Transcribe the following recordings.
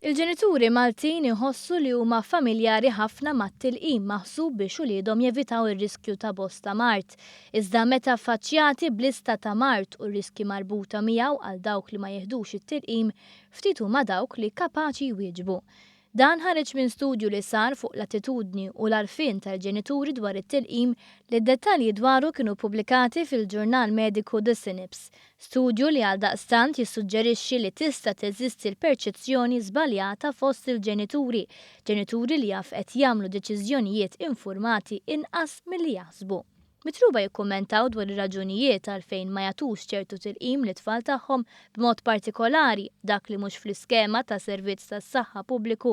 Il-ġenituri Maltin iħossu li huma familjari ħafna mat-tilqim maħsub biex uliedhom jevitaw ir-riskju ta' bosta mard. Iżda meta affaċċjati b'lista ta' mard u r-riskji marbuta miegħu għal dawk li ma jiħdux it-tilqim, ftit huma dawk li kapaċi jwieġbu. Dan ħareġ minn studju li sar fuq l-attitudni u l-għarfien tal-ġenituri dwar it-tilqim li d-dettalji dwaru kienu ppubblikati fil-ġurnal mediku The Synapse. Studju li għaldaqstant jissuġġerixxi li tista' teżisti l-perċezzjoni żbaljata fost il-ġenituri, ġenituri li jaf qed jagħmlu deċiżjonijiet infurmati inqas milli jaħsbu. Mitluba jikkummentaw dwar ir-raġunijiet għalfejn ma jagħtux ċertu tilqim lit-tfal tagħhom, b'mod partikolari dak li mhux fl-iskema ta' servizz tas-saħħa pubbliku,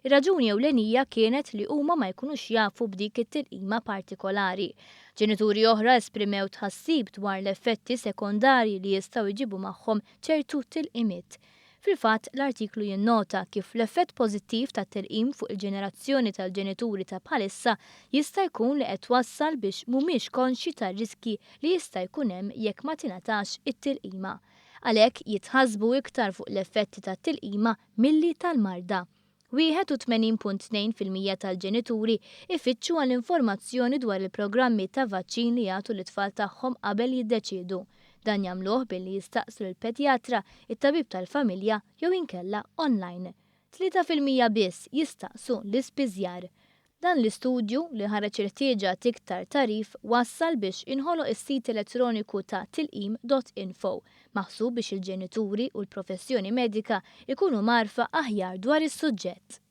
ir-raġuni ewlenija kienet li huma ma jkunux jafu b'dik it-tilqima partikolari. Ġenituri oħra esprimew tħassib dwar l-effetti sekondarji li jistgħu jġibu magħhom ċertu tilqimiet. Fil-fatt, l-artiklu jinnota kif l-effett pożittiv tat-tilqim fuq il-ġenerazzjoni tal-ġenituri ta' bħalissa jista' jkun li qed twassal biex mhumiex konxji tar-riskji li jista' jkun hemm jekk ma tingħatax it-tilqima. Għalhekk, jitħassbu iktar fuq l-effetti tat-tilqima milli tal-marda. 81.2% tal-ġenituri ifittxu għal informazzjoni dwar il-programmi ta' vaċċin li jagħtu lit-tfal tagħhom qabel jiddeċiedu. Dan jagħmluh billi jistaqsu lill-pedjatra, it-tabib tal-familja jew inkella online. 3% biss jistaqsu l-ispiżjar. Dan l-istudju, li ħareġ il-ħtieġa t'iktar tagħrif, wassal biex inħoloq is-sit elettroniku ta' tilqim.info, maħsub biex il-ġenituri u l-professjoni medika jkunu mgħarrfa aħjar dwar is-suġġett.